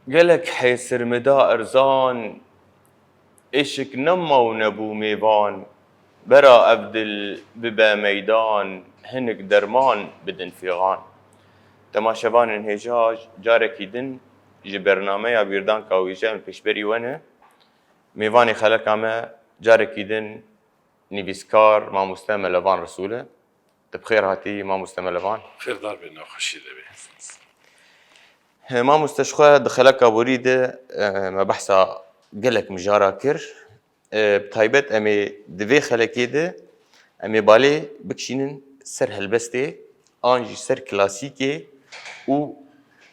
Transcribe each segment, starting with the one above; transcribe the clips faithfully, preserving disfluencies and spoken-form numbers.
Gelek hêsir mi da erzan, êşik nema û nebû mêvan, bera ev dil bibe meydan, hinik derman bidin fîxan. Temaşevanên hêja, carekî din ji bernameya Bîrdanka Wêje em pêşberî we ne. Mêvanê xeleka me carekî din nivîskar mamoste Melevan Risûl e. Tu bi xêr hatî mamoste Melevan. Xêrdar be, nexweşî de be. He, mamoste, ji xwe di xeleka borî de, e, me behsa gelek mijara kir. E, bi taybet em ê di vê xelekê de em ê balê bikişînin ser helbestê, an jî ser klasîkê û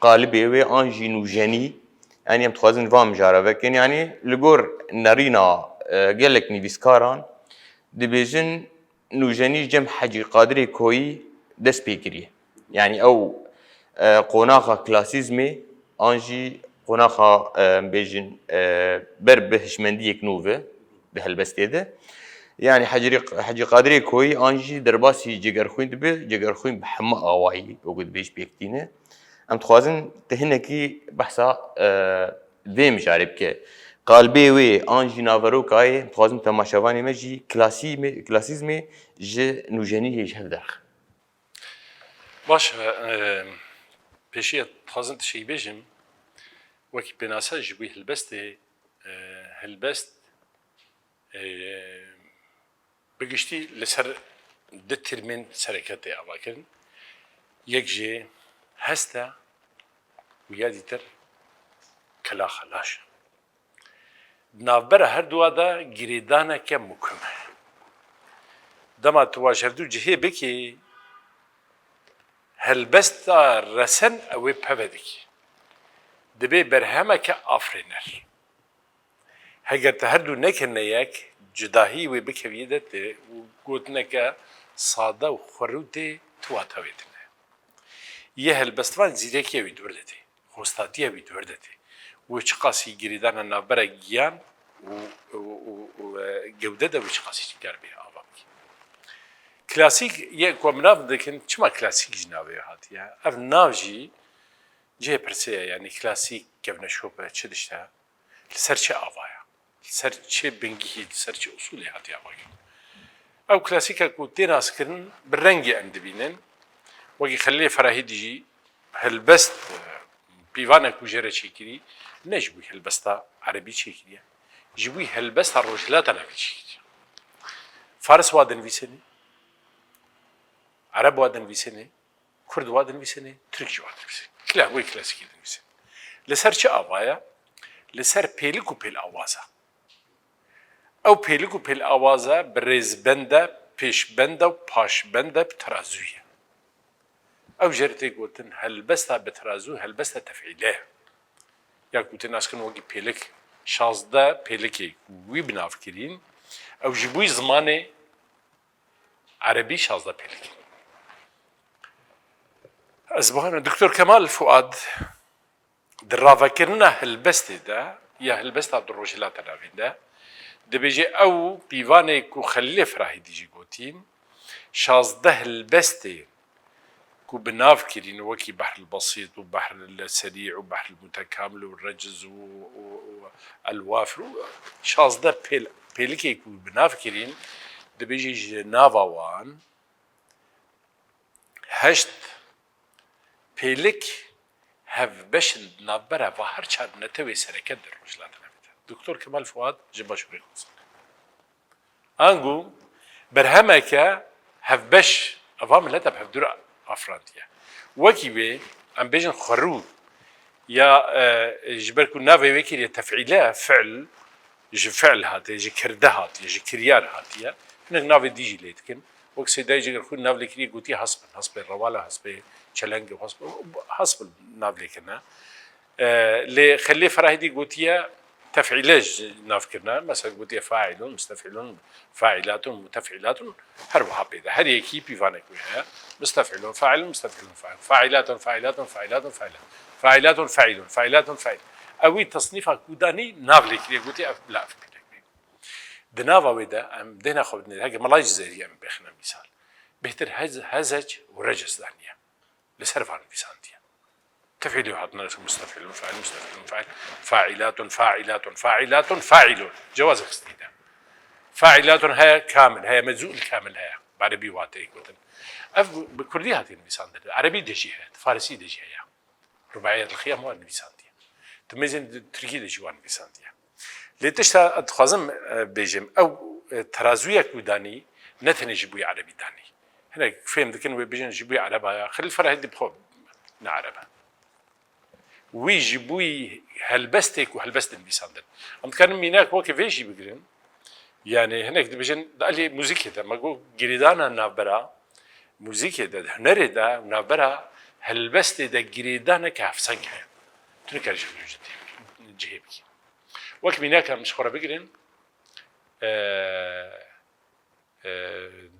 qalibê wê, an jî nûjenî. Yanî em dixwazin van mijara vekin. Yanî li gor nerîna, e, gelek nivîskaran dibêjin, nûjenî cem Hecî Qadirê Koyî dest pê kiriye. Yanî ew, e, qonaxa klasîzmê an jî qonaxa, e, em bêjin, e, ber bi hişmendiyek nû ve di helbestê de. Yanî Hecî, Hecî Qadirê Koyî an jî derbasî Cegerxwîn dibe, Cegerxwîn bi hemû awayî, wekî dibêj, pêk tîne. Em dixwazin tu hinekî behsa, e, vê mijarê bike. Qalbê wê an jî naverokayê, dixwazim temaşevanê me jî klasî-, klasîzmê ji nûjeniyê ji hev derxin. Baş e, e, pêşiya dixwazim tiştekî bêjim. Wekî pênase ji wî helbestê, e, helbest, e, bi giştî li ser du tîrmên sereke tê avakirin. Yek jê hest e û ya dîtir kelaxa laş e. Di navbera her dua de girêdaneke mukim e. Dema tu wa ji hevdû cihê bikî, helbesta resen ew ê peve dikî. Dibê berhemeke afirêner. Heger te her du nekirine yek, cudahî wê bikeviyê de tê û gotineke sade û xwerû tê, tu wate wê tune. Yê helbestvan zîrekiya wî di wir de tê, xwestatiya wî di wir de tê. Wê çiqasî girêdana navbera giyan û, û, û, û, e, gewde de wê çiqasî kar bê ava bikî. Klasîk yê ku em nav dikin, çima klasîk ji navê wê hatiye? Ev nav jî cihê pirsê ye, yanî klasîk, kevneşop e, çi tişt e? Li ser çi ava ye? Li ser çi bingehî, li ser çi usulê hatiye avakirin? Ew klasîka ku tê naskirin, bi rengê em dibînin. Wekî Xelîlê Ferahîdî jî helbest, e, pîvanek ku jê re çêkirî, ne ji wî helbesta erebî çêkiriye, ji wî helbesta Rojhilata Navîn çêkiriye. Faris wa dinivîsênê, ereb wa dinivîsênê, Kurd wa dinivîsênê, Tirk jî wa dinivîsênê. Kla-, wê klasîkî dinivîsênê. Li ser çi ava ye? Li ser pêlik û pêlawaza. Ew pêlik û pêlawaza bi rêzbend e, pêşbend e û paşbend e, bi terazû ye. Ew jê re tê gotin helbesta bi terazû, helbesta tefîle ye. Ya ku tê naskirin wekî pêlik, şazdeh pêlikê ku wî bi nav kirîn, ew ji bo zimanê erebî şazdeh pêlik in. Ez bixwînim, Doktor Kemal Fuad di ravekirina helbestê de ya helbesta di Rojhilata Navîn de dibêje, ew pîvanê ku Xelîlê Firahîdî jî gotîn, şazdeh helbestê ku bi nav kirîn, wekî Behr el Besît û Behr el Serî û Behr el Mutekamil û Reciz û, û, û El Wafir û şazdeh pêl-, pêlikê ku bi nav kirîn, dibêje ji nava wan heşt pêlik hevbeş in di navbera va her çar netewê sereke di Rojhilata Navîn de. Doktor Kemal Fuad ji Başûrê Kurdistanê. Ango berhemeke hevbeş, eva milete bi hevdû re afirandiye. Wekî wê, em bêjin xwerû ya, e, ji ber ku navê wê kiriye tefîle, fi'l, ji fi'l hatiye, ji kirde hatiye, ji kiryar hatiye. Hinek navê dî jî lê dikin. Wek Seydayê Cegerxwîn nav lê kiriye, gotiye hesp in, hespê rewal e, hespê çeleng e, hesp, hesp nav lê kirine. E, lê Xelîlê Ferahîdî gotiye tefîle ji nav kirine. Mesela gotiye faîlun, mustefîlun, faîlatun, mutefîlatun. Her wiha pê de. Her yekî pîvanek wê heye. Mustefîlun, faîlun, mustefîlun, faîl. Faîlatun, faîlatun, faîlatun, faîl. Faîlatun, faîlun, faîlatun, faîl. Ewî tesnîfa ku danî nav lê kiriye, gotiye ev bila ev pînek bê. Di nava wê de em dêna xwe bidin. Heke Mela Cizêrî em bêxine mîsal. Bêhtir hez-, hezec û reces daniye. Li ser van nivîsandiye. Tefîlî hatine, mustefîlun, faîl, mustefîlun, faîl, faîlatun, faîlatun, faîlatun, faîlun. Cewazê xistî de. Faîlatun heye kamil, heye meczû il kamil heye. Bi erebî wateyê gotin. Ev bi kurdî hatiye nivîsandin. Erebî de jî heye, farisî de jî heye. Rubaiya Xiyam wan nivîsandiye. Di mêzên di tirkî de jî wan nivîsandiye. Lê tişta ez dixwazim, e, bêjim, ew, e, terazûya ku danî, ne tenê ji bo yê erebî danî. Hinek fêm dikin wê bêjin ji bo yê ereba ya. Xelîl Ferahî dî bi xwe ne ereb e. Wî ji bo helbestê ku helbest dinivîsandin. Em dikarin mînak weke vê jî bigirin. Yani hinek dibêjin, di alî muzîkê de, me got girêdana navbera muzîkê de, di hunerê de, navbera helbestê de girêdaneke hevseng heye. Tu nikarî ji vê cihê bikî. Wek mînak em ji xwe re bigirin, e, e,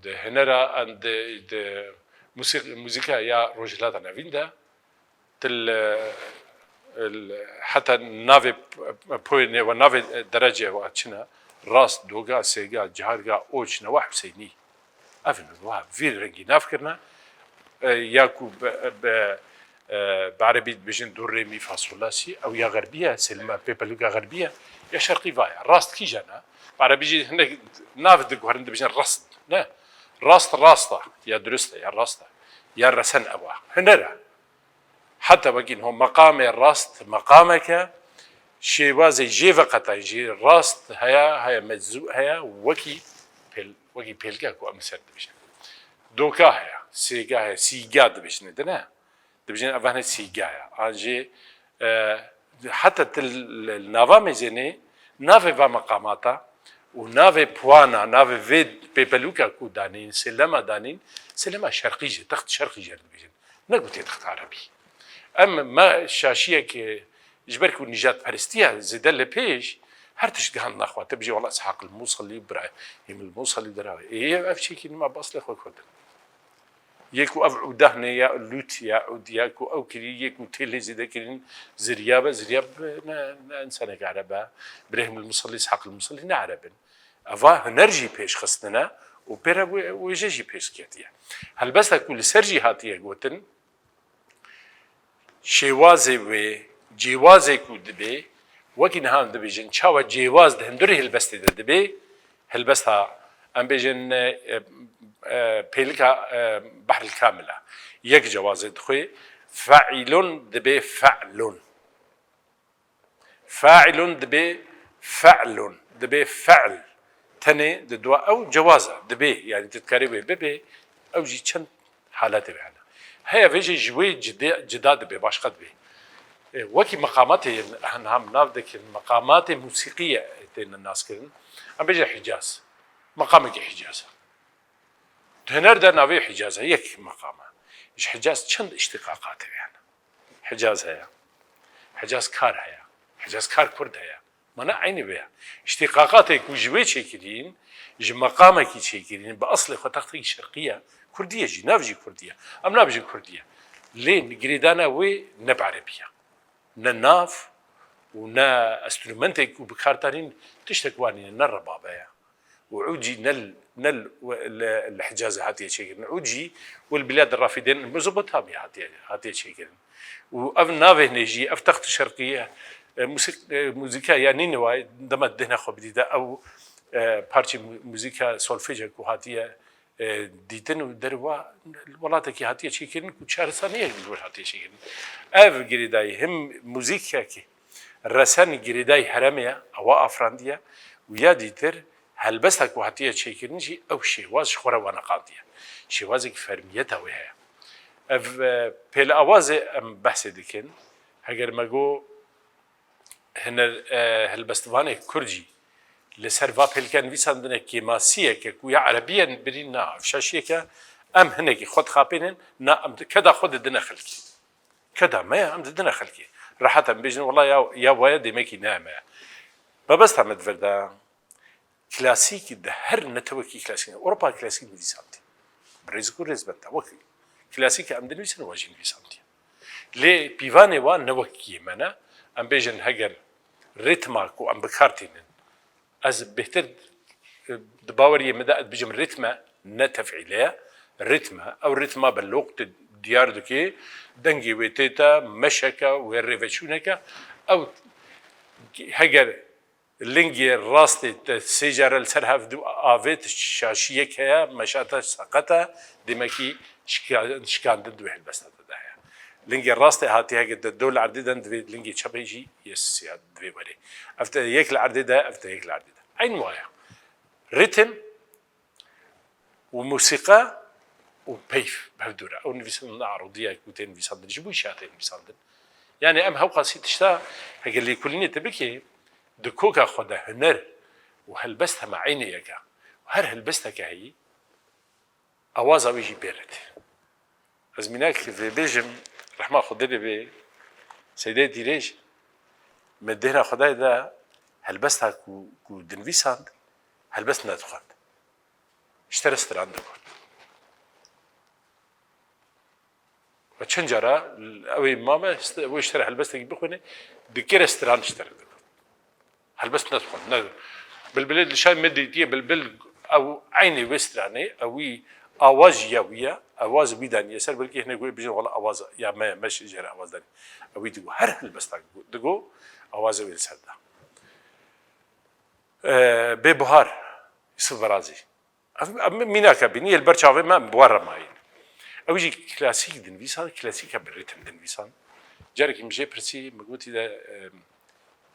di hunera, an di, di musîk-, muzîka ya Rojhilata Navîn de, til, e, il-, heta navê p-, poyê nêwe, navê derecê we çi ne? Rast, doga, sêga, carga, oç, newa Hüseynî. Ev in, wa vî rengî nav kirine. E, ya ku bi, bi, e, bi erebî dibêjin do, rê, mî, fa, sol, la, sî, ew ya xerbî ye, sêlma pêpelûka xerbî ye, ya şerqî va ye. Rast kîjan e? Bi erebî jî hinek nav diguherin dibêjin resm. Ne. Rast, rast e, ya dirust e, ya rast e. Ya resen ew e. Huner e. Heta wekî niho meqamê rast meqameke, şêwazê jê veqetayî jî rast heye, heye meczû heye, wekî pêl-, wekî pêlke ku em li ser dibêjin. Doka heye, sêga heye, sîga dibêjin, dine? Dibêjin ev hene sîga ye. An jî, e, heta tu li, li nava mêzênê navê va meqamata û navê puana, navê vê pêpelûka ku danîn, sêlema danîn, sêlema şerqî jî, text şerqî jî dibêjin. Negotê text erebî. Em me şaşiyek, e, ji ber ku nîjadperestiya zêde li pêş, her tişt gihandina xwe. Te bijî wela Ishaq el-Musilî, Îbrahîm el-Musilî dirawe. Ê, ev çêkî nima bi eslê xwe kurdin. Yê ku ev Udahnê ya Lût ya Ud ya ku ew kirî, yê ku têlê zêde kirin, Ziryab e, Ziryab ne, ne însanek ereb e. Îbrahîm el-Musilî, Ishaq el-Musilî ne ereb in. Eva huner jî pêş xistine û pê re wê-, wêje jî pêş ketiye. Helbesta ku li ser jî hatiye gotin, şêwazê wê, cêwazê ku dibê, wekî niha em dibêjin, çawa cêwaz di hundirê helbestê de dibê, helbesta, em bêjin, e, e, pêlika, e, Behril Kamil e. Yek cewazê dixwê, fe'îlun dibê fe'lun. Failun dibê fe'lun, dibê fe'l. Tenê di dua ew cewaz e, dibê, yani tu dikarî wê bibê, ew jî çend haletê wê hene. Heye vê jî ji wê cide-, cida dibê, başqa dibê. E, wekî meqamatê yên, hen ham nav dikin, meqamatê musîqî ye têne naskirin. Em bêje Hicaz. Meqamekî Hicaz e. Di huner de navê Hicaz e, yek meqam e. Ji Hicaz çend îştîqaqatê hene. Hicaz heye. Hicaz kar heye. Hicaz kar kurd heye. Mana eynî vê ye. Îştîqaqatê ku ji wê çêkirîn, ji meqamekî çêkirîn, bi eslê xwe textekî şerqî ye. Kurdî ye jî, nav jî kurdî ye. Em nabêjin kurdî ye. Lê girêdana wê ne bi erebî ye. Ne nav û ne enstrûmentê ku bi kar tanîn tiştek wa nîne, ne rebabe ye. Û ew jî ne li, ne li, li, li Hicazê hatiye çêkirin. Ew jî wel bilad rafidên Mezopotamya hatiye, hatiye çêkirin. Û ev navê hinê jî, ev text şerqî ye. E, musîk-, e, muzîka ya Nînewa, dema dihne xwe bidî de ew, e, parçê mu-, muzîka solfeja ku hatiye, e, dîtin û derva welatekî hatiye çêkirin ku şaristaniyek li wir hatiye çêkirin. Ev girêdayî him muzîkekî resen girêdayî herêmê ye, ewa afrandiye û ya dîtir helbesta ku hatiye çêkirin jî ew şêwaz ji xwe re waniqandiye. Şêwazekî fermiyeta wê heye. Ev, e, pêlawazê em behsê dikin. Heger me got hiner, e, helbestvanê kurd jî li ser va pêlke nivîsandine kêmasiyeke ku ya erebî ye birîn na, ev şaşiyeke em hinekî xwe dixapênin, na em di-, keda xwe didine xelkê. Keda me ye, em didine xelkê. Rehet em bêjin, wela ya, ya waya dêmekî ne me ye. Mebesta me di vir de, klasîk di her netewekî klasîk, Ewropa klasîk nivîsandî. Bi rêz ku rêzbenda, wek klasîk em dinivîsin, wa jî nivîsandî. Lê pîvanê wa ne wek yê me ne. Em bêjin heger rîtma ku em bi kar tînin, ez bêhtir, e, di baweriyê min de ez dibêjim rîtme, ne tefîle ye. Rîtme, ew rîtma bi loqtê Diyar dike, dengê wê tê te meşeke, wê rêveçûneke. Ew heger lingê rastê te sê care li ser hev du avêt şaşiyek heye, meşa te seqet e, demekî şika-, şikandin di wê helbesta te de heye. Lingê rastê hatî heger te do li erdê de, divê lingê çepê jî yê sisiya divê were. Ev te yek li erdê de, ev te yek li erdê de. Eyn waya. Ritim û musîqe û peyv bi hev dû re. Ew nivîsandina arodiya ku tê nivîsandin, ji bo çi ya tê nivîsandin? Yani em hewqasî tişta hege lêkolînê te bikê, di koka xwe de huner û helbest hema eynê yeke. Her helbesteke heyî, awaza wî jî bê re tê. Ez mînak vê bêjim, rehma Xwedê lê bê, Seydê Dîrêj, me dêhna Xwedayê de helbesta ku, ku dinivîsand, helbest nedixwend. Ji te re stran digot. Ve çend cara ew ê mame, st-, ew ê ji te re helbestekî bixwîne, di kê re stran ji te re digot. Helbest nedixwend, ne. Bilbilê dişay me dîtiye, bilbil ew eynê wê stranê, ew wî awaz jî ya wî ye, awaz wî daniye ser, belkî hinek wê bijin, wala awaz ya me, me ji jê re awaz danî. Ew wî digo, her helbestek digo, awazê wê li ser da. Ee, Bê Buhar, Yusuf Berazî. Ev, ev mînaka bînî, yê li ber çavê me em bi we re mayîn. Ew jî klasîk dinivîsan, klasîka bi rîtim dinivîsan. Carekî min jê pirsî, min gotî de, em,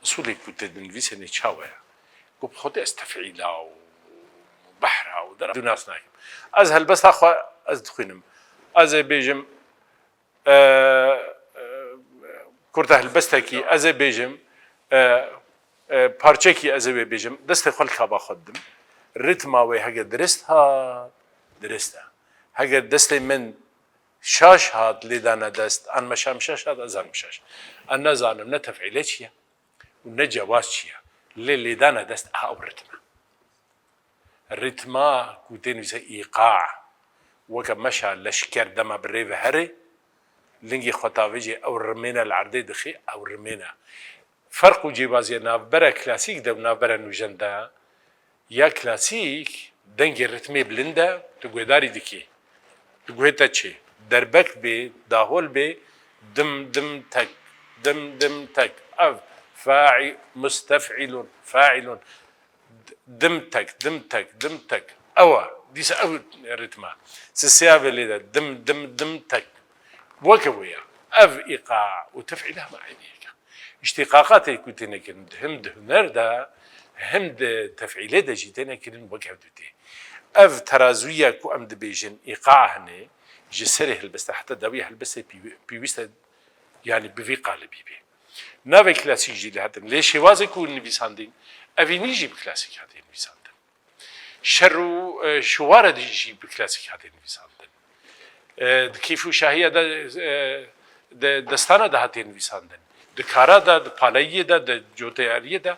usulê ku te dinivîsê nê çawa ye? Got, bi xwe de ez tefîla û behra û dera du nas nakim. Ez helbesta xwe ez dixwînim. Ez ê bêjim, e, e, kurta helbestekî, ez ê bêjim, e, e, parçekî ez ê wê bêjim, destê xwe li kaba xwe didim. Ritma wê hege dirist hat, dirist e. Heger destê min şaş hat, lê dane dest, an meşa min şaş hat, ez an min şaş. Ez nezanim ne tefîle çi ye û ne cewaz çi ye. Lê lê dane dest, aha ew ritm e. Rîtma ku tê nivîse îqa, weke meşa leşker dema bi rê ve herê, lingê xwe tavêjê ew rimêne li erdê dixê, ew rimêne. Ferq û cêbazîya navbera klasîk de û navbera nûjen de, ya klasîk dengê rîtmê bilind e, tu guhdarî dikî. Di guhê te çi? Derbek bê, dahol bê, dim, dim, tek, dim, dim, tek. Ev, faî-, mustef'îlun, faîlun. Dim tek, dim tek, dim tek. Ew e. Dîsa ew rîtm e. Sisiya vê lê de dim, dim, dim tek. Weke wê ye. Ev îqa û tef'îl hema eynî yek e. Îştîqaqatê ku têne kirin, him di huner de, him di tef'îlê de jî têne kirin, wek hev du tê. Ev terazûya ku em dibêjin îqa hene, ji serê helbesta heta dawiya helbestê pî-, pîwîst e, yanî bi vî qalibî bê. Navê klasîk jî lê hatin. Lê şêwazê ku nivîsandin, evînî jî bi klasîk hatiye nivîsandin. Şer û, e, şiware de jî bi klasîk hatiye nivîsandin. E, di kêf û şahiya de, e, de, destana de hatiye nivîsandin. Di kara de, di palayiyê de, di coteyariyê de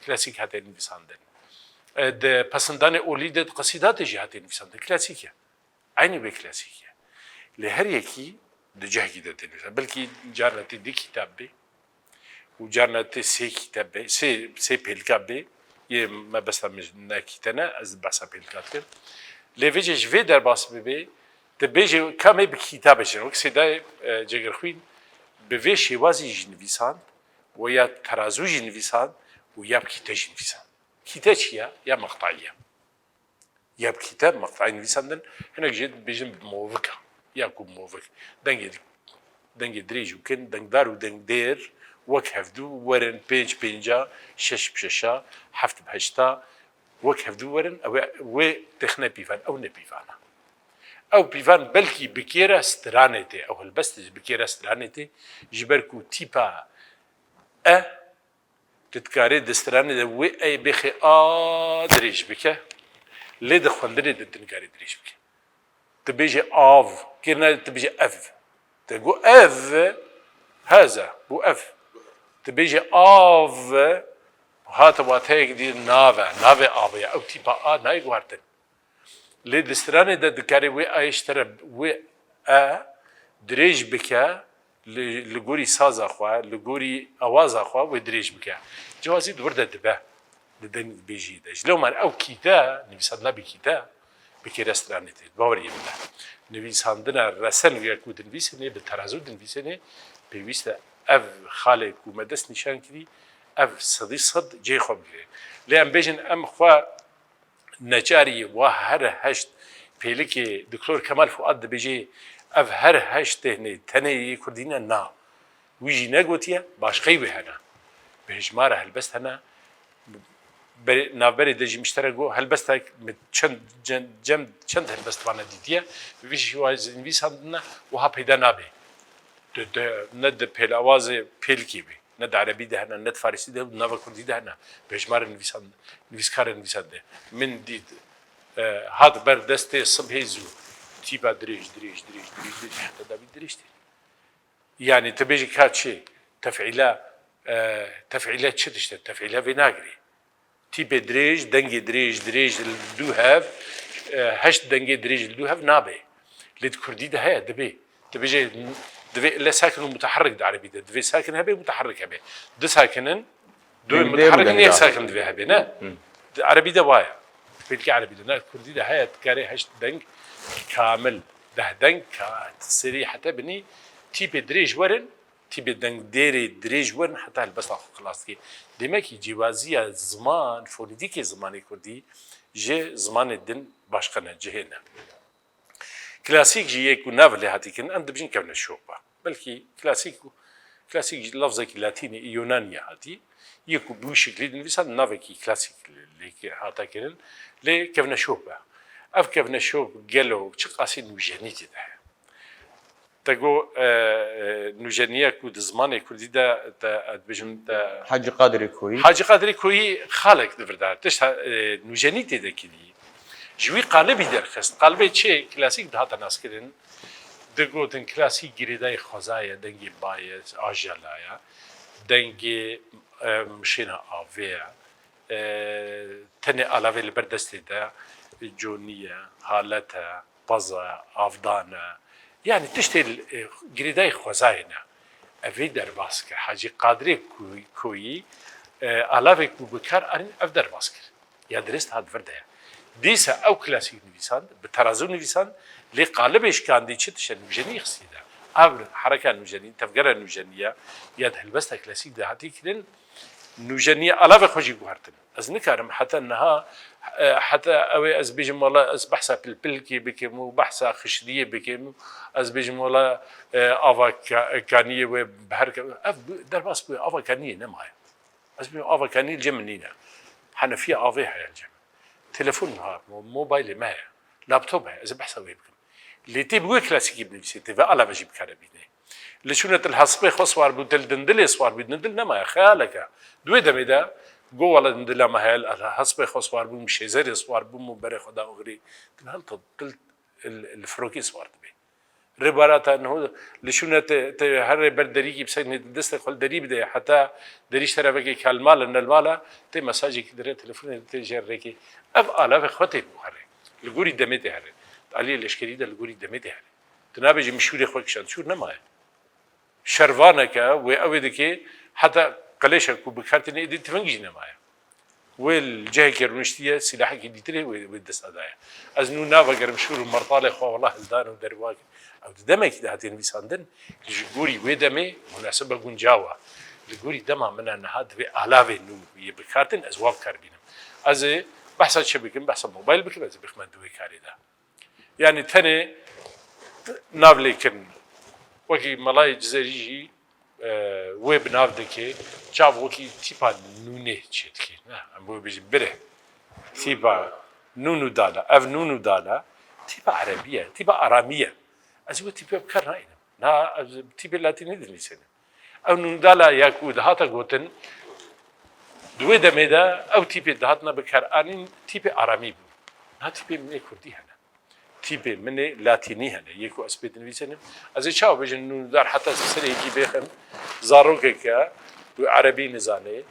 klasîk hatiye nivîsandin. E, di pesindanê olî de, di qesîda de jî hatiye nivîsandin. Klasîk e. Eynî wê klasîk e. Lê her yekî di cihekî de tê nivîsandin. Belkî carna tê du kitab bê û carna tê sê kitab bê, sê, sê pêlka bê. Yê mebesta min ji nekî te ne, ez behsa pêlka dikim. Lê vêce ji vê derbas bibê, tu bêjê ka me bi kitabê jî, wek Sêdayê, e, Cegerxwîn, bi vê şêwazî jî nivîsand, we ya terazû jî nivîsand û ya bi kîte jî nivîsand. Kîte çi ye? Ya meqtayî ye. Ya bi kîte, meqtayî nivîsandin, hinek jê dibêjin bi movika. Ya ku movik. Dengê, dengê dirêj û kin, dengdar û dengdêr wek hevdû werin, pênc pênca, şeş bi şeşa, heft bi heşta, wek hevdû werin, ew ê, wê têxine pîvan, ew ne pîvan e. Ew pîvan belkî bi kê re stranê tê, ew helbest bi kê re stranê tê, ji ber ku tîpa e, Tu dikarî di stranê de wê ey bêxê a dirêj bike, lê di xwendinê de tu nikarî dirêj bike. Tu bêjê av, kê ne tu bêjê ev. Te got ev, heze, bû ev. Tu bêjê av, hate wateyek dî nav e, navê avê ye. Ew tîpa a nayê guhertin. Lê di stranê de dikarê wê ayê ji te re wê e dirêj bike, li, li gorî saza xwe, li gorî awaza xwe wê dirêj bike. Cewazî di wir de dibe, di deng bêjiyê de. Ji lewman ew kîte, nivîsandina bi kîte, Bi kêre stranê tê, baweriyê min de. Nivîsandina resen û ya ku dinivîsînê, bi terazû dinivîsînê, pêwîst e ev xalê ku me dest nîşan kirî, ev sedî sed cihê xwe bigire. Lê em bêjin em xwe neçarî wa her heşt pêlikê Doktor Kemal Fuad dibêjê, ev her heşt têhnê tenê yê Kurdî ne, na. Wî jî negotiye, başqeyî wê hene. Bi hejmara helbest hene. Berê, navberê de jî min ji te re got, helbestek min çend, cem-, cem-, çend helbest vane dîtiye, bi vî şêwazê nivîsandine wiha peyda nabe. Di, di, ne di pêlawazê pêlikê be, ne di erebî de hene, ne di farisî de, ne di nava kurdî de hene. Bi hejmara nivîsan-, nivîskarên nivîsandine. Min dît, e, hat ber destê sibhê zû. Tîpa dirêj, dirêj, dirêj, dirêj, dirêj, heta dawî dirêj tê. Yanî tu bêjî ka çi? Tefîla, e, tefîla çi tişt e? Tefîla vê nagirê. Tîpê dirêj, dengê dirêj, dirêj li dû hev, e, heşt dengê dirêj li dû hev nabe. Lê di kurdî de heye, dibê. Tu bêjê, divê ile sakin û mutaherrik di erebî de. Divê sakin hebe, mutaherrik hebe. Du sakinin, Du Dengê mutaherrik, dengê yek sakin divê hebe, ne? Hı. Di erebî de wa ye. Pêlkê erebî de, ne, kurdî de heye, dikarê heşt deng kamil, deh deng ka serî hete binî, tîpê dirêj werin, tîpê dengdêrê dirêj werin heta helbesta xwe xilas dike. Demek ki cîwaziya ziman, fonetîkê zimanê kurdî ji zimanê din başqe ne, cihê ne. Klasîk jî yê ku nav lê hatî kirin, em dibêjin kevneşopa. Belkî klasîk, klasîk jî lafzekî latînî, Yunanî ye hatî. Yê ku bi wî şiklî dinivîsan navekî klasîk lê hate kirin. Lê kevneşop e. Ev kevneşop gelo çiqasî nûjenî tê de heye? Te got, e, e, nûjeniya ku di zimanê kurdî de, te, ez dibêjim, te Hacî Qadirê Koyî. Hacî Qadirê Koyî xalek di vir de. Tişta, e, nûjenî tê de kirî. Ji wî qalibî derxist. Qalibê çi? Klasîk dihate naskirin. Digotin klasîk girêdayî xweza ye, dengê ba ye, ajela ye, dengê, e, mişêna avê ye. E, tenê alavê li ber destê de, conî ye, halet e, pez e, avdan e. Yanî tiştê, e, girêdayî xwezayê ne. Ev ê derbas kir. Hacî Qadirê Koyî, e, alavê ku bi kar anîn, ev derbas kir. Ya dirêst hat vir de ye. Dîsa ew klasîk nivîsand, bi terazû nivîsand, lê qalibê şikandî çi tişe nûjenî xistî de. Ev hereka nûjenî, tevgera nûjenî ye, ya di helbesta klasîk de hatî kirin, nûjenî alavê xwe jî guhertin. Ez nikarim heta niha, e, heta ew ê ez bêjim, wela ez behsa pilpilkê bikim û behsa xişriyê bikim û ez bêjim, wela, e, ava ka-, kaniyê wê bi her ke-, ev bi-, derbas bûye, ava kaniyê nemaye. Ez bêjim, ava kaniyê li cem min nîne. Henefiya avê heye li cem min. Telefon ha, mo-, mobaylê me heye. Laptop heye, ez ê behsa wê bikim. Lê tê bi wê klasîkî binivîsê, tê vê alave jî bikare bînê. Li çûne tu li hespê xwe siwar bû, tu li dindilê siwar bû, dindil nemaye, xeyaleke. Di wê demê de got, wela dindila me heye, li hespê xwe siwar bûm, şêzerê siwar bûm û berê xwe da oxirî. Tu li hel tu, tu li, li, li firokê siwar dibê. Rêbara te niho li şûne te, te herê ber derîkî biseknê, destê xwe li derî bide, heta derî ji terefekê ka li mal e, ne li mal e, tê mesajekî dire, telefonê tê jêr rêkê. Ev alave xwe tê bû herê. Li gorî demê tê herê. Di aliyê leşkerî de li gorî demê tê herê. Tu nabêjî min şûrê xwe kişand, şûr nemaye. Şervaneke wê ew ê dike, heta qeleşek ku bi kar tîne êdî tifeng jî nemaye. Wê li cihekê rûniştiye, sîlahekî dîtirê wê, wê desta daye. Ez nû navegerim şûr û mertalê xwe wela hildan û derva kir. Ew di demekî de hatiye nivîsandin, ji gorî wê demê munasibe guncaw e. Li gorî dema min e niha divê alavê nû yê bikartin, ez wa bi kar bînim. Ez ê behsa çi bikim, behsa mobayl bikim, ez ê bixime di wê karê de. Yanî tenê nav lê kirin. Wekî Melayê Cizêrî jî, e, wê bi nav dike, çav wekî tîpa nûnê çê dike. Ne, em wê bêjin bire. Tîpa nûn û dal e. Ev nûn û dal e. Tîpa erebî ye, tîpa aramî ye. Ez wê tîpê bi kar nayînim. Na, ez tîpê latînî dinivîsînim. Ew nûndala ya ku dihata gotin, di wê demê de ew tîpê dihatine bikaranîn, tîpê aramî bû. Niha tîpê min ê kurdî hene. Tîpê min ê latînî hene. Yê ku ez pê dinivîsînim. Ez ê çawa bêjim nûndal heta serê yekî bêxim, zarokek e, wê erebî nizane,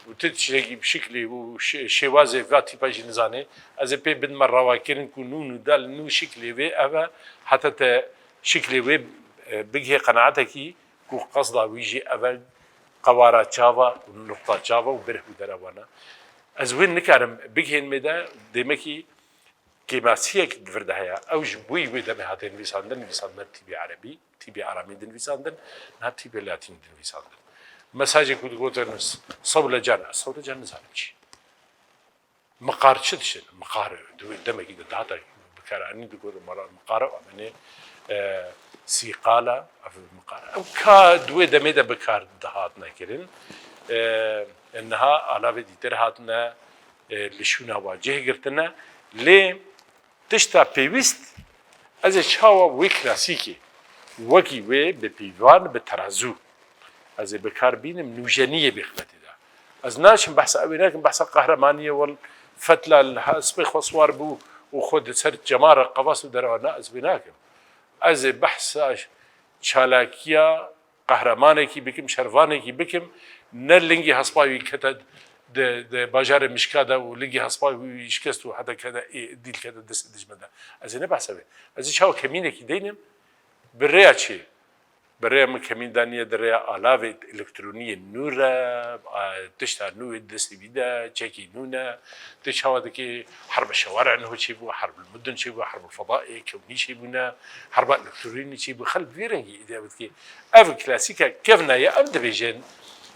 û ti tiştekî bi şiklê û şê-, şêwazê va tîpa jî nizane, ez ê pê bidime rawakirin ku nûn û dal nû şiklê wê ev e, heta te şiklê wê, e, bigihê qenaetekî, ku qesda wî jî ev e, qewara çav e û nuqta çav e û berh û dera wan e. Ez wê nikarim bigihênim de, demekî kêmasiyek di vir de heye. Ew ji bo wê demê hate nivîsandin, nivîsandine tîbê erebî, tîbê aramî dinivîsandin, niha tîbê latînî dinivîsandin. Mesajê ku digotin sewlecan, ez sewlecan nizanim çi. Miqar çi dişin? Miqar di wê demekî de dihata bikaranîn, digotin mala miqar, ev ê, e, sîqal e, ev miqar e. Ew ka di wê demê de bikar dihatine kirin. E, niha alavê dîtir hatine, e, li şûna wa cih girtine. Lê tişta pêwîst, ez ê çawa wê klasîkê wekî wê bi pîvan, bi terazû, ez ê bi kar bînim, nûjeniyê bê xeletê de. Ez naçim behsa ew ê nakim, behsa qehremaniyê, wel fetla li ha-, spê xwe siwar bû û xwe di ser cemara qevas û derewa, na, ez wê nakim. Ez ê behsa çalakiya qehremanekî bikim, şervanekî bikim, ne lingê hespa wî kete di, di bajarê Mişka de û lingê hespa wî şikest û heta kete ê, dîl kete destê dijmin de. Ez ê ne behsa wê. Ez ê çawa kemînekî deynim, bi rêya çi? Bi rêya min kemîn daniye di rêya alavê elektroniyê nû re, a, tişta nû yê destê wî de, çekî nû ne. Tu çawa dikê herba şewara niho çêbû, herb li mudin çêbû, herb li fedayê kewnî çêbûne, herba elektronî çêbû. Xelk vê rengî îdî ev dikê. Ev klasîka kevna ye, em dibêjin.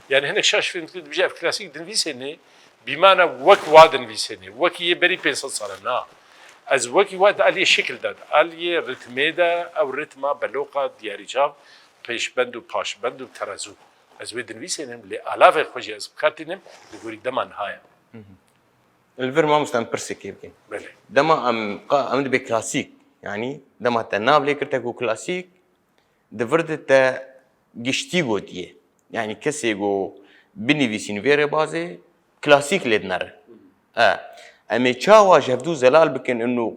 Yani hinek şaş fêm dike dibêje ev klasîk dinivîsêne, bîmana wek wa dinivîsêne. Wekî yê berî pênc sed sal e, na. Ez wekî wa di aliyê şekil de, di aliyê ritmê de, ew ritma beloqa diyarî çav, pêşbend û paşbend û terazû. Ez wê dinivîsênim, lê alavê xwe jî ez bi kar tînim, li gorî dema niha ye. Li vir mamoste em pirsekê bikin. Belê. Dema em, qa-, em dibê klasîk, yanî dema te nav lê kir te ku klasîk, di vir de te giştî gotiye. Yanî kesê ku binivîsîn vê rêbazê klasîk lê dinere. E, em ê çawa ji hevdû zelal bikin û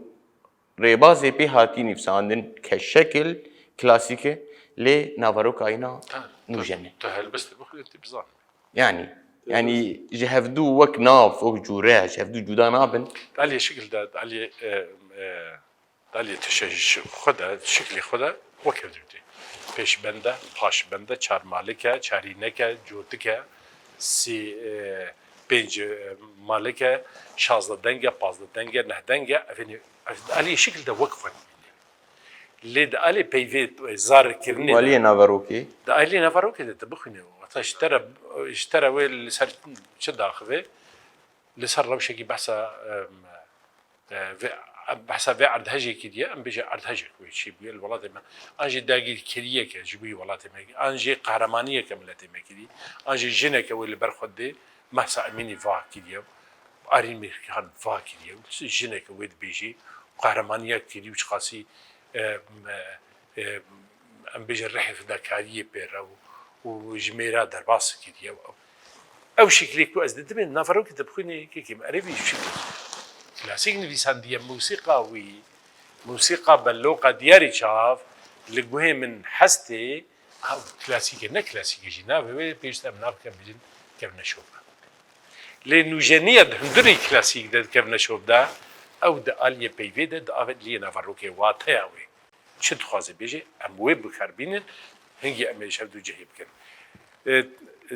rêbazê pê hatî nivîsandin ke şekil klasîk e, lê naveroka îna Ha, nûjen e. Tu helbestê bixwînî, tu bizanin. Yanî, yanî ji hevdû wek nav, wek cûre, ji hevdû cuda nabin. Di aliyê şekil de, di aliyê, e, e, di aliyê tişe ji xwe de, şeklê xwe de wek hevdû tê. Pêşbend e, paşbend e, çarmalik e, çarînek e, cotik e, sî, e, pênc, e, malik e, şazdeh deng e, pazdeh deng e, neh deng e, ev ê ne-, ev di aliyê şekil de wek xwe dibîne. Lê di aliyê peyvê, e, zar kirinê de, Aliyê naverokê. Di aliyê naverokê de tu bixwîne, wata ji te re, ji te re wê li ser çi daxive, li ser rewşekî behsa, em, e, vê, behsa vê erdhejê kiriye, em bêje erdhejek wê çêbûye li welatê me. An jî dagîrkeriyeke ji bo welatê me, an jî qehremaniyeke miletê me kirî, an jî jineke wê li ber xwe dê, Mehsa Emînî va kiriye, Arîn Mêrkan va kiriye, jineke wê dibêjî, qehremaniyek kirî û çiqasî, e, e, e, em bêjin rihê fidakariyê pê re û, û ji mêra derbas kiriye. Ew şiklê ku ez didimê, naverokê te bixwînê, kekê min, erê vî şikl klasîk nivîsandiye, mûsîqa wî, mûsîqa beloqa diyarî çav, li guhê min hestê, ew klasîk e, ne klasîk e jî, navê wê pêşte em navke bêjin kevneşop e. Lê nûjeniya di hundirê klasîk de, di kevneşop de, ew di aliyê peyvê de, di aliyê naverokê, wateya wê. Çi dixwaze bêje, em wê bi kar bînin, hingî em ê ji hevdû cihê bikin. E,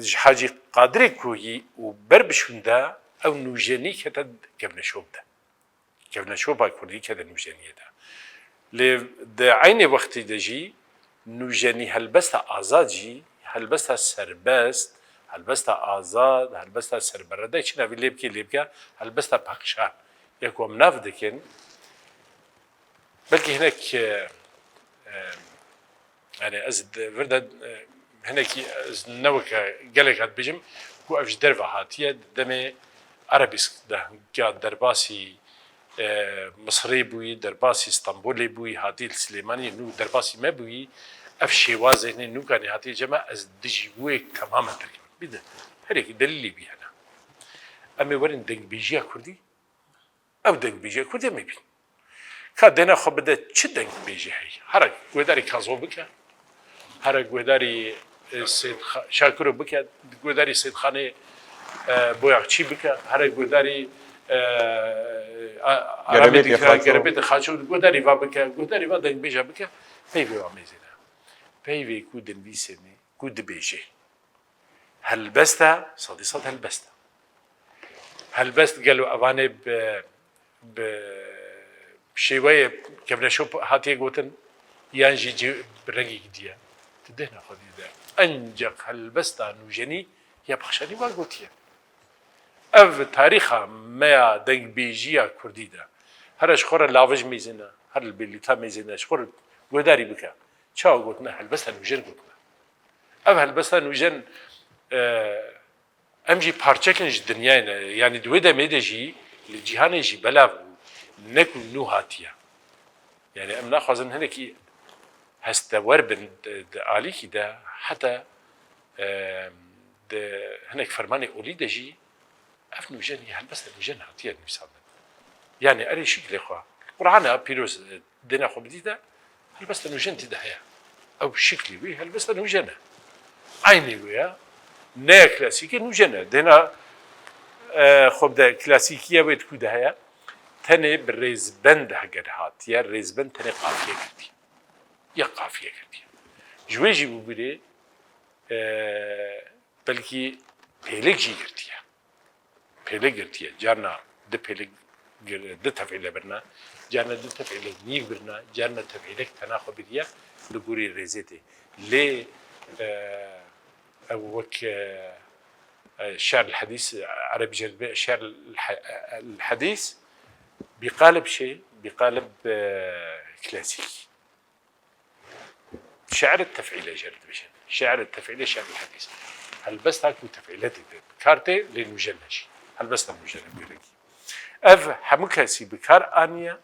ji Hacî Qadirê Kohî û ber bi şûnde ew nûjenî kete kevneşop de. Kevneşopa Kurdî kete nûjeniyê de. Lê di eynê wextî de jî nûjenî helbesta azad jî, helbesta serbest, helbesta azad, helbesta serberede, çi navî lê bikê lê bike, helbesta paqijhan. Ya ku em nav dikin, belkî hinek, e, e, yani ez di vir de, e, hinekî ez ne weke gelek hat bijim ku ev ji derve hatiye, demê Erebîsk de ya derbasî, e, Misirê bûyî, derbasî Stenbolê bûyî, hatî li Silêmaniyê nû derbasî me bûyî, ev şêwazê hinê nûkanê hatiye cem me, ez dijî wê temamen derkevim. Bî de, herêkî delîlê bî hene. Em ê werin dengbêjiya Kurdî, Ew dengbêjiya Kurdê me bîn. Ka dêna xwe bide çi dengbêjî heye? Here guhdarî Kazo bike, here guhdarî, e, Sêd Xa-, Şakiro bike, guhdarî Sêdxanê, e, Boyaxçî bike, here guhdarî, e, a-, Aramê Gerebêtê Dîkra, Xaço. Gerebêtê Xaço, guhdarî va bike, guhdarî va dengbêja bike, peyvê wa mêzêne. Peyvê ku dinivîsêne, ku dibêje. Helbest e, sedî sed helbest e. Helbest gelo evanê bi, bi, şêweyê kevneşop hatiye gotin, yan jî cî-, bi rengekî diye. Di dêhna xwedî de. Enceq helbesta nûjenî ya pexşanî wa gotiye. Ev tarîxa me ya dengbêjiya kurdî de. Here ji xwe re lavij mêzine, her li bêlîta mêzine, ji xwe re guhdarî bike. Çawa gotine? Helbesta nûjen gotine. Ev helbesta nûjen, e, em jî parçekin ji dinyayê ne. Yanî di wê demê de jî li cîhanê jî belav bû. Ne ku nû hatiye. Yanî em naxwazin hinekî hestewer bin di, di alîkî de, heta, e, di hinek fermanê olî de jî ev nûjen ya helbesta nûjen hatiye nivîsandin. Yanî erê şiklê xwe. Qur'ana pîroz, e, dêna xwe bidî de helbesta nûjen tê de heye. Ew şiklî wî helbesta nûjen e. Eynî wê ya. Ne ya klasîkê nûjen e. Dêna, e, xwe bide klasîkiya wê di ku de heye. Tenê bi rêzbend heger hatiye, rêzbend tenê qafiye girtiye. Ya qafiye girtiye. Ji wê jî bibîrê, e, belkî pêlik jî girtiye. Pêlik girtiye. Carna du pêlik gir-, du tefîle birine, carna du tefîlek nîv birine, carna tefîlek tena xwe biriye, li gorî rêzê tê. Lê, e, ew wek, e, e, şer el hedîs, erebî jê dibe şer el he-, el hedîs, bi qalib şê, bi qalib, e, klasîk. Şe'ir tef'île jê re dibêjin. Şe'ir tef'île şe'ir hedîs. Helbesta ku tef'île tê de bi kar tê, lê nûjen ne jî. Helbesta nûjen e bi giringî. Ev hemû kesî bi kar aniye,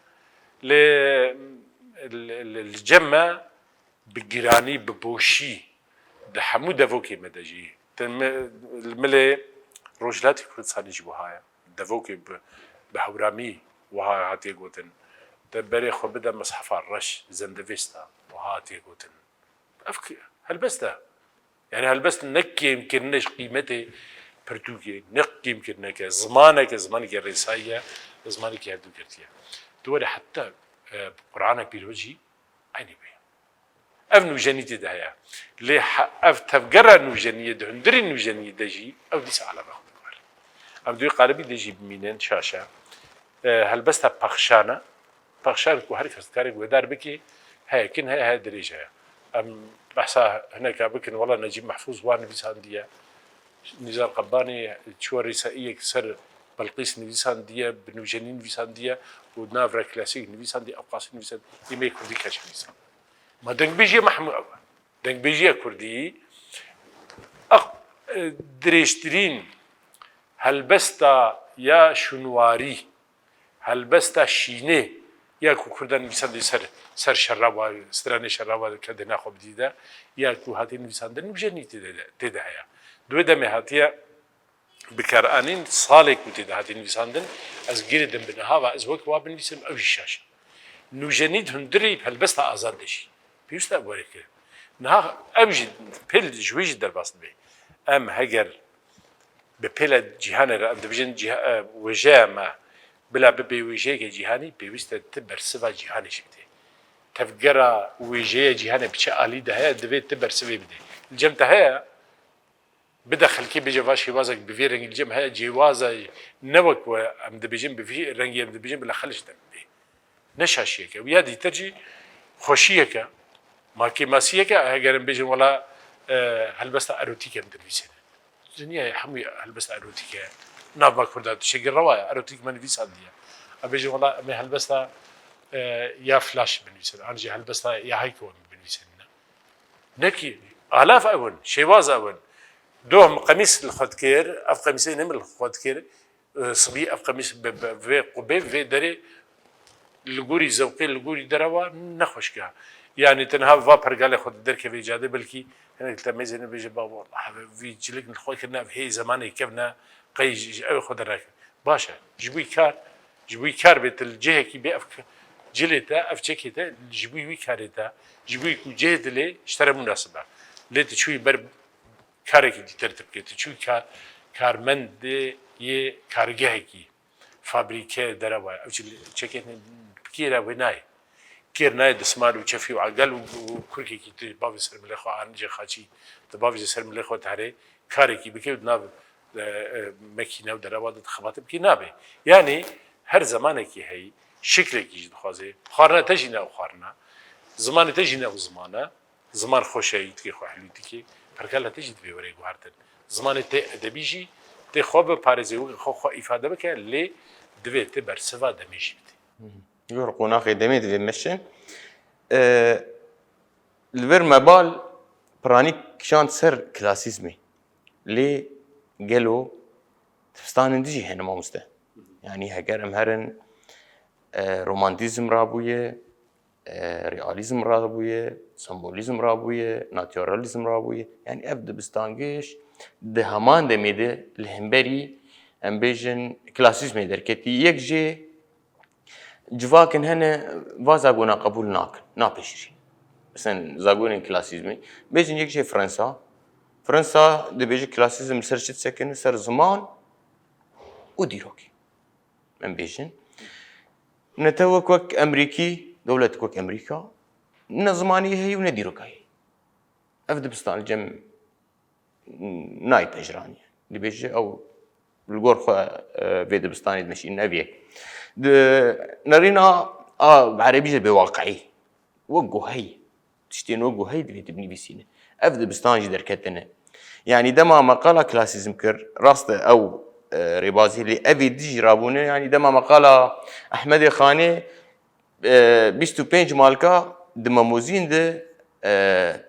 lê li, li, li cem me bi giranî, bi boşî, di hemû devokê me de jî. Te me, li milê Rojhilatê Kurdistanê jî wiha ye. Devokê bi, bi hewramî wiha hatiye gotin. Te berê xwe bide mishefa reş, zendevêsta, wiha hatiye gotin. Ev ki-, helbest e. Yani helbest ne kêmkirine ji qîmetê pirtûkê, ne kêmkirineke, zimaneke, zimaneke rêsayî ye, zimaneke hevdûgirtî ye. Tu were heta, e, Qur'ana Pîroz jî eynî wê ye. Ev nûjenî tê de heye. Lê he-, ev tevgera nûjeniyê, di hundirê nûjeniyê de jî ew dîsa alava xwe diguhere. Em di wê qalibî de jî bimînin şaşe. E, helbesta pexşan e. Pexşan ku her kes dikare guhdar bike, heye kin heye, heye dirêj heye. Em behsa hineka bikin, wela Necîb Mehfûz wan nivîsandiye. Nîzar Qebanî çi werîseyiyek ser Belqîs nivîsandiye, bi nûjenî nivîsandiye û nav re klasîk nivîsandiye, ewqasî nivîsandiye. Îmê kurdî keç nivîsan. Ma dengbêjiya me hemû ew e. Dengbêjiya kurdî, eq-, e, dirêjtirîn helbesta ya şûnwarî, helbesta şînê ya ku kurdan nivîsandî ser, ser şerra wa, stranê şerra wa ke dêna xwe bidî de, ya ku hatiye nivîsandin, nûjenî tê de, tê de heye. Di wê demê hatiye bikaranîn, salê ku tê de hatiye nivîsandin, ez girê dim bi niha ve ez wek wa binivîsim, ew jî şaş e. Nûjenî di hundirê helbesta azad de jî pêwîst e were kirin. Niha ew jî pêl ji wê jî derbas dibe. Em heger bi pêla cîhanê re, em dibêjin cîha-, e, wêjeya me bila bibe wêjeyeke cîhanî, pêwîst e tu bersiva cîhanê jî bidê. Tevgera wêjeya cîhanê bi çi alî de heye, divê tu bersivê bidê. Li cem te heye, bide xelkê bêje va şêwazek bi vê rengî li cem heye, cêwaza ne wek we em dibêjin, bi vî rengî em dibêjin, bila xelij te bibê. Ne şaşiyek e. Ya dîtir jî xweşiyek e. Ma kêmasiyek e, heger em bêjin wela, e, helbesta erotîk em dinivîsînin. Dinyayê hemû helbesta erotîk e. Nav me kurda tiştekî rewa ye. Erotîk me nivîsandiye. Em bêjin wela em ê helbesta, e, ya flaş binivîsin. An jî helbesta ya heyko em binivîsin. Ne ki, alaf ew in, şêwaz ew in. Doh min qemîs li xwe dikir, ev qemîsê ne min li xwe dikir, e, sibî ev qemîs bi, bi vê qubê, vê derê li gorî zewqê, li gorî derewa ne xweşik e. Yanî tu niha va pergalê xwe di derkevê cadê, belkî hinek li te mêzê nebêje, ba, wallah, vî cilik li xwe kirine, ev hê zemanê kevne, qey ji, ji ew xwe dernakir. Baş e. Ji bo kar, ji bo kar bê tu li cihekî bê ev k-, cilê te, ev çekê te, ji bo wî karê te, ji bo ku cihê dilê ji te re munasib e. Lê tu çûyî ber karekî dîtir tu bikê, tu çûyî ka-, karmendê yê kargehekî, fabrîke, derewa ye. Ew çi çekê kêr e wê nayê. Kêr nayê dismar û çefî û egal û, û kurkekî tu bavê ser milê xwe anî jê xaçî, tu bavê jê ser milê xwe tarê, karekî bike û di nav, e, e, mekîne û derewa de xebatê bikî nabe. Yanî her zemanekî heyî, Şiklekî jî dixwaze. Xwarina te jî ne ew xwarina. Zimanê te jî ne ew ziman e. Ziman xweşeyî dike, xwehlû dike. Pergala te jî divê were guhertin. Zimanê te edebî jî tê xwe biparêze, weke xwe, xwe îfade bike, lê divê te bersiva demê jî bide. Gor qonaxê demê divê meşin. E, li vir me bal piranî kişand ser klasîzmê. Lê gelo dibistanên din jî hene mamoste. Yanî heger em herin e, romantîzm rabûye, e, realîzm rabûye, sembolîzm rabûye, naturalîzm rabûye. Yanî ev dibistangiş di heman demê de li hemberî, em bêjin, klasîzmê derketî. Yek jê civakên hene va zagona qebûl nakin, napişirî. Mesela zagonên klasîzmê. Bêjin yek jê Fransa. Fransa dibêje klasîzm li ser çi disekine, ser ziman û dîrokê. Em bêjin. Ne te wek, wek Emerîkî, dewletek wek Emerîka, ne zimanî heye û ne dîroka heye. Ev dibistan li cem nayê pejiraniye. Dibêje ew li gor xwe e, vê dibistanê dimeşînin, ev yek. Di nerîna a erebî jî bê waqiî. Wek ku heye. Tiştên wek ku heye divê tu binivîsîne. Ev dibistan jî derketine. Yanî dema me qala klasîzm kir, rast e ew e, rêbazî lê evê din jî rabûne. Yanî dema me qala Ehmedê Xanê e, bîst û pênc malka di Memozîn de e,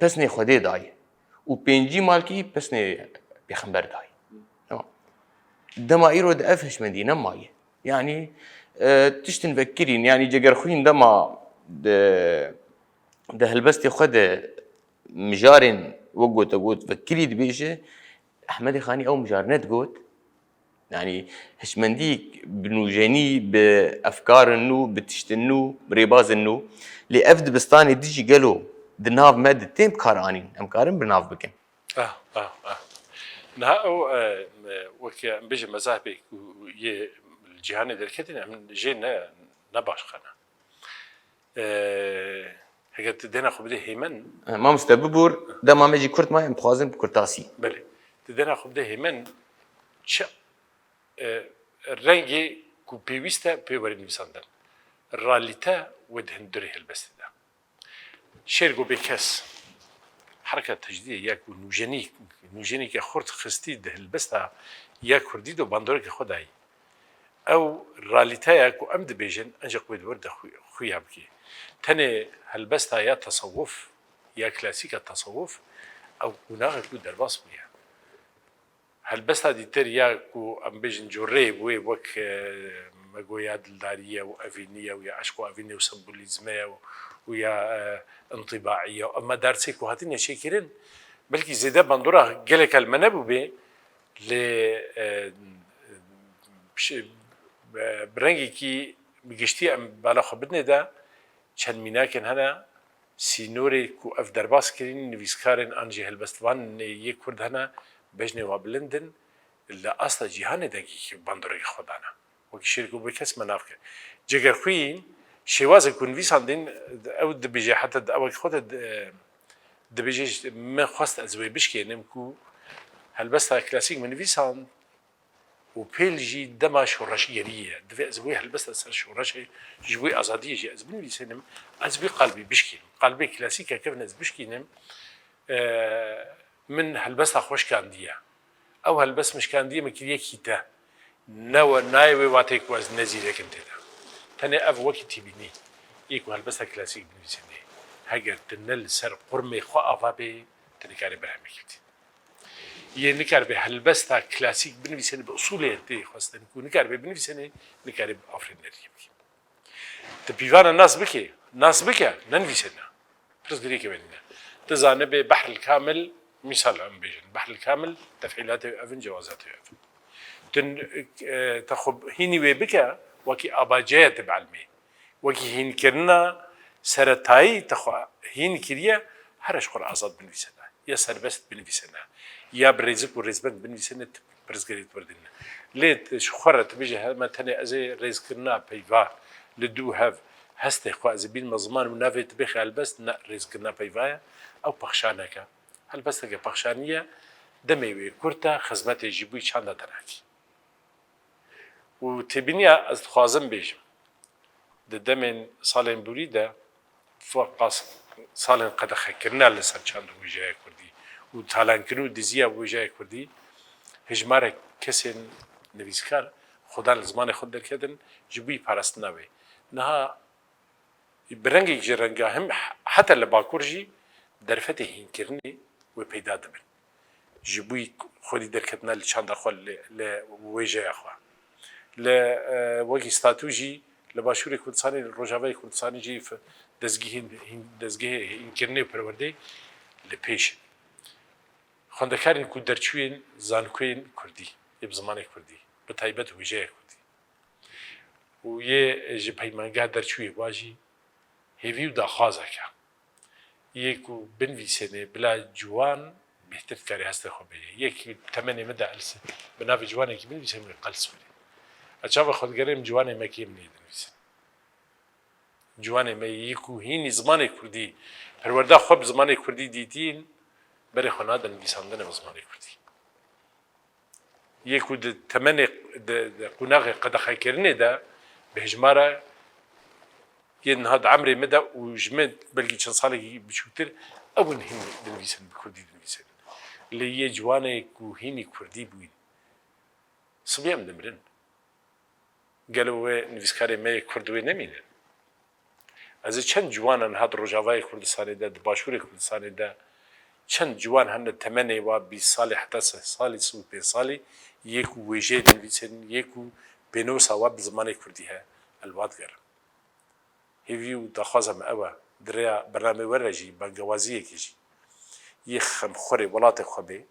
pesnê Xwedê dayê û pêncî malkî pesnê Pêxember dayê. Tamam. Dema îro de ev hişmendî nemaye. Yanî e, tiştin vekirîn, yanî Cegerxwîn dema di, di helbestê xwe de mijarên wek gote got vekirî dibêje, Ehmedê Xanî ew mijar nedigot. Yanî hişmendî bi nûjenî, bi efkarin nû, bi tiştin nû, bi rêbazên nû. Lê ev dibistanê din jî gelo di nav me de tên bi kar anîn? Em karin bi nav bikin? Ah, ah, ah. Niha ew e, weke em bêjin mezahibê ku yê li cîhanê derketin em jê ne, ne baş xene. E, Heger tu dêna xwe bidê hêmen. E, mamoste bibûr, dema me jî kurt maye, em dixwazin bi kurtasî. Belê. Tu dêna xwe bidê hêmen, çi e, rengê ku pêwîst e pê were nivîsandin. Realîte wê di hundirê helbestê de. Şêrgo Bêkes, herka tecdîdê ya ku nûjenî, nûjenîke xurt xistî di helbesta ya kurdî de bandoreke xwe dayî. Ew realîteya ku em dibêjin, ancaq wê di wir de xu-, xuya bikê. Tenê helbesta ya tesewuf, ya klasîka tesewuf, ew qonaxek ku derbas bûye. Helbesta dîtir ya ku em bêjin coreyê wê wek, e, me got ya dildarî ye û evînî ye û ya eşq û evînî û sembolîzme ye û, û ya, e, întîbaî ye û ev medarsê ku hatine çêkirin, belkî zêde bandora gelek li me nebûbê, lê, e, şi-, e, bi rengekî bi giştî em bala xwe bidinê de çend mînakên hene, sînorê ku ev derbas kirîn, nivîskarên an jî helbestvanê yê kurd hene, bejnê wa bilind in, li asta cîhanê dengekî bandoreke xwe dane. Wekî Şêrgo Bêkes me nav kir. Cegerxwîn, şêwazê ku nivîsandin, ew dibêje, heta di ewek xwe de di-, dibêje, min xwest ez wê bişkênim ku helbesta klasîk min nivîsand, û pêl jî dema şoreşgeriyê ye. Divê ez wê helbesta ser şoreşê, ji bo azadiyê jî ez binivîsînim, ez wî qalbî bişkînim. Qalbê klasîk e, kevin ez bişkînim, e, min helbesta xwe şikandiye. Ew helbest min şikandiye, min kiriye kîte. Ne we, nayê wê watê ku ez ne zîrek im tê de. Tenê ev wekî tîbînî yê ku helbesta klasîk binivîsînê. Heger tu ne li ser qurmê xwe ava bê, tu nikarî berhemekî bidî. Yê nikaribe helbesta klasîk binivîsêne, bi usulê tê xwestin ku nikaribe binivîsêne, nikaribe afirîneriyê bike. Tu pîvana nas bike, nas bike, nenivîsêne. Pirsgirêkê me nîne. Tu zanibe Behril Kamil, mîsal em bêjin, Behril Kamil tefîlatê wê ev in, cewazatê wê ev in. Tu, e, te xwe hînî wê bike, wekî abaceya te bielmê. Wekî hînkirina seretayî te xwe hîn kiriye, here ji xwe re azad binivîsene, ya serbest binivîsene, ya bi rêzik û rêzbend binivîsene, tu pirsgirêk diberdîne. Lê tu ji xwe re tu bêje, hema tenê ez ê rêzkirina peyva li dû hev hestê xwe ez ê bînime ziman û navê tu bêxî helbest, ne, rêzkirina peyva ye, ew pexşanek e. Helbesteke pexşanî ye, demê wê kurt e, xizmetê jî bûyî çanda te nakî. Û têbîniya ez dixwazim bêjim, Di demên salên borî de, fa-, pas-, salên qedexekirina li ser çand û wêjeya kurdî û talankirin û diziya wêjeya kurdî, hejmarek kesên nivîskar xwedan li zimanê xwe derketin ji bo parastina wê. Niha bi rengek ji renga him heta li Bakur jî derfetê hînkirinê wê peyda dibin. Ji bo xwedî derketina li çanda xwe, li, li wêjeya xwe. Li, e, wekî statû jî li Başûrê Kurdistanê, li Rojavayê Kurdistanê jî f-, dezgehên hîn-, dezgehê hînkirinê û perwerdeyê li pêş in. Xwendekarên ku derçûyên zankoyên kurdî, yê bi zimanê kurdî, bi taybet wêjeya kurdî. Û yê ji peymangeha derçûyê wa jî hêvî û daxwazek e. Yê ku binivîsênê bila ciwan bêhtir dikarê hestê xwe bêje. Yê ku temenê min de els-, bi navê ciwanekî binivîsê min qels were. Ez çava xwe digerim ciwanê me kêm nê dinivîsin. Ciwanê me yê ku hînî zimanê kurdî, perwerda xwe bi zimanê kurdî dîtîn, berê xwe nadin nivîsandinê bi zimanê kurdî. Yê ku di temenê, di, di qonaxê qedexekirinê de bi hejmara yên niha di emrê min de û ji min belkî çend salekî biçûktir, ew in hîn dinivîsin, bi kurdî dinivîsin. Lê yê ciwanê ku hînî kurdî bûyîn, sibê em dimirin. Gelo wê nivîskarê me yê kurd wê nemînin? Ez ê çend ciwan in hat Rojavayê Kurdistanê de, di Başûrê Kurdistanê de, çend ciwan hene temenê wa bîst salî heta sih salî, sih û pênc salî, yê ku wêjeyê dinivîsin, yê ku pênosa wa bi zimanê kurdî he, ez li wan digerim. Hêvî û daxwaza me ew e, di rêya bernameyê we re jî, bangewaziyekê jî, yê xemxwerê welatê xwe bê,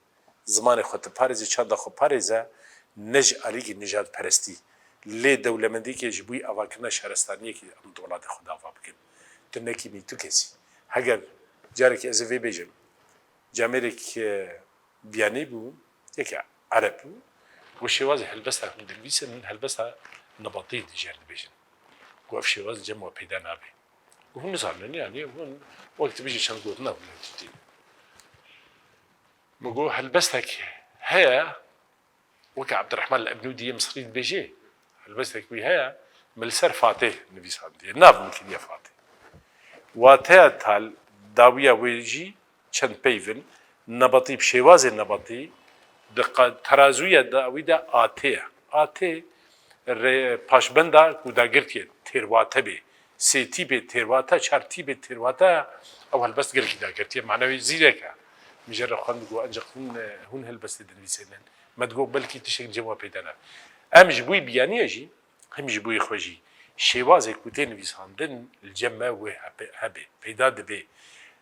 zimanê xwe tu parêzî, çanda xwe parêze, ne ji alîkî nijadperestî, lê dewlemendiyekê ji bo avakirina şaristaniyekê em di welatê xwe de ava bikin. Tu nekî min, tu kesî. Heger carekê ez ê vê bêjim, camêrek, e, biyanî bû, yeke ereb bû, got şêwazê helbesta hûn dinivîsin, helbesta nebatî jê re dibêjin. Got ev şêwaz li cem we peyda nabe. Got hûn nizanin, yanî hûn wek tu bijî çend gotina hûn dîtin. Min got helbestek heye, weke Ebdirehman li Ebnûdiyê Misrî dibêje, helbestek wî heye, min li ser Fatih nivîsandiye. Nav min kiriye Fatih. Wateya tal dawiya wê jî çend peyv in. Nebatî bi şêwazê nebatî di qa-, terazûya dawî de A T ye. A T rê-, paşbenda ku dagirtiye têrwate bê. Sê tîpê têrwate, çar tîpê têrwate, ew helbest gelekî dagirtiye. Manewê zîrek e. Min jê re xwend got, ancaq hûn, hûn helbestê dinivîsênin. Me digot, belkî tiştek cem we peyda nabe. Em ji bo wî biyaniye jî, him ji bo wî xwe jî, şêwazê ku tê nivîsandin li cem me wê hebe-, hebe, peyda dibe.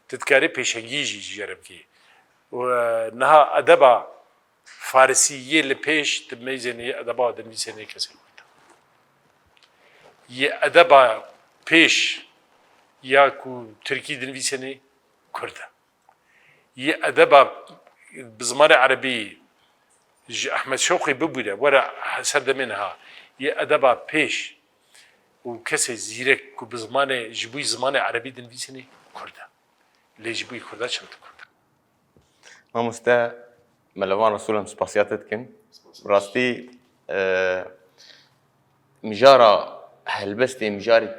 Tu dikarî pêşengî jî ji jê re bikî. Û, e, niha edeba Farisî yê li pêş, tu meyzênê yê edeba dinivîsênê kesê Kurd e. Yê edeba pêş ya ku Tirkî dinivîsênê Kurd e. Yê edeba bi zimanê erebî ji Ehmed Şewqî bibûre, were ser demê niha. Yê edeba pêş û kesê zîrek ku bi zimanê, ji bo wî zimanê erebî dinivîsînê Kurd e. Lê ji bo wî Kurda çend Kurd e? Mamoste, me li van Resûl em spasiya te dikin. Rastî, e, mijara helbestê mijarek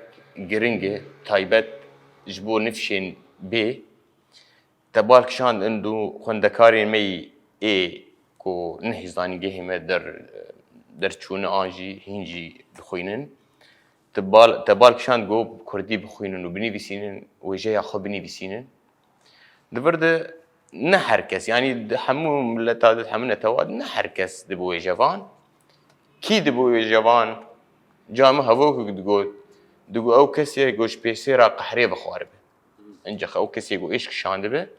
giring e, taybet ji bo nifşên bê. Te bal kişand in du xwendekarên me yî ê ku nehî zanîngehê me der, derçûne an jî hîn jî dixwînin. Te bal, te bal kişand ku bi kurdî bixwînin û binivîsînin, wêjeya xwe binivîsînin. Di vir de ne her kes, yanî di hemû mileta de, di hemû netewa de ne her kes dibe wêjevan. Kî dibe wêjevan? Ca min hevokek digot, digot ew kesê ku ji pêsê re qehrê vexwaribe. Ancaq ew kesê ku êşk şandibe,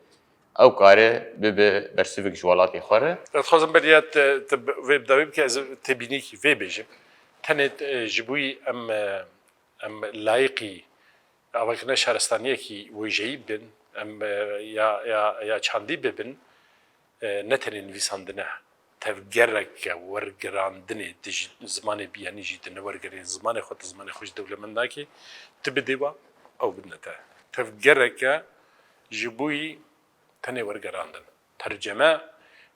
ew kare bibe bersivek ji welatê xwe re. Ez dixwazim beriya te, te bi-, vê bi dawî bike, ez têbînîkî vê bêjim. Tenê, e, ji bo wî em, e, em layiqî avakirina şaristaniyekî wêjeyî bibin, em, e, ya, ya, ya çandî bibin, e, ne tenê nivîsandine, tevgereke wergerandinê, tu ji zimanê biyanî jî tu newergerê, zimanê xwe, tu zimanê xwe ji dewlemend nakê, tu bidê wa, ew bidine te. Tevgereke ji bo wî tenê wergerandin. Terceme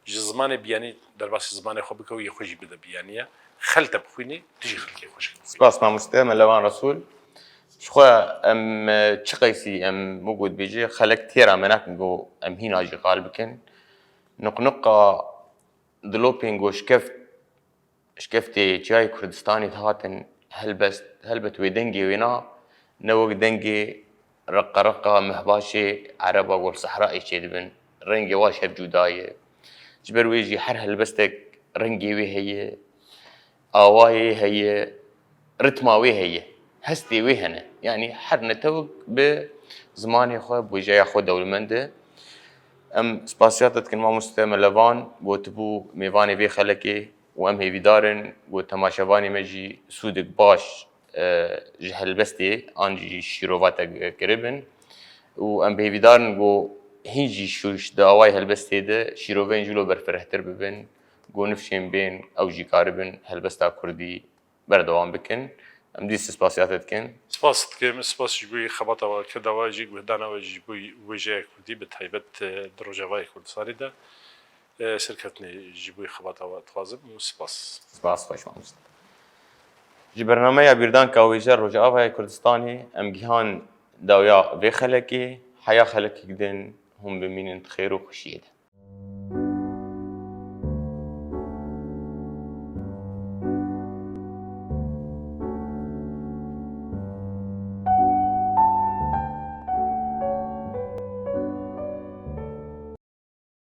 ji zimanê biyanî derbasî zimanê xwe bike û yê xwe jî bide biyaniye. Xelte bixwînê, tu jî xelkê xwe ji xwe bixwînî. Spas mamoste, me Lewan Resûl. Jixwe em e, çi qeysî em wek got bêje xelek têra me nakin ku em hîna jî qal bikin. Nuqnuqa dilopên ku şikeft, şikeftê Çiyayê Kurdistanê dihatin helbest, helbet wê dengê wêna ne wek dengê reqereqa mehbaşê ereba gor sehraê çêdibin. Rengê wa ji hev cuda ye. Ji ber wê jî her helbestek rengê wê heye, awayê heye, ritma wê heye, hestê wê hene. Yanî her netewek bi zimanê xwe, bi wêjeya xwe dewlemend e. Em spasiya te dikin mamoste Melevan, gotibû mêvanê vê xelekê û em hêvîdar in ku temaşevanê me jî sûdek baş e, ji helbestê an jî şîrova te kiribin. Û em bi hêvîdar in ku hîn jî şûş di awayê helbestê de şîroveyên jî lo berfirehtir bibin, ku nifşên bên ew jî karibin helbesta kurdî berdewam bikin. Em dî spasiya te dikin. Spas dikim, spas ji bo xebata we, kirda we jî, guhdana we ji bo wêjeya kurdî, bi taybet e, di Rojavayê Kurdistanê de. E, serkeftinê ji bo xebata we dixwazim û spas. Spas xweş mamoste. Ji bernameya Bîrdanka Wêje Rojavayê Kurdistanê em gihan dawiya vê xelekê, heya xelekek din hûn bimînin di xêr û xweşiyê de.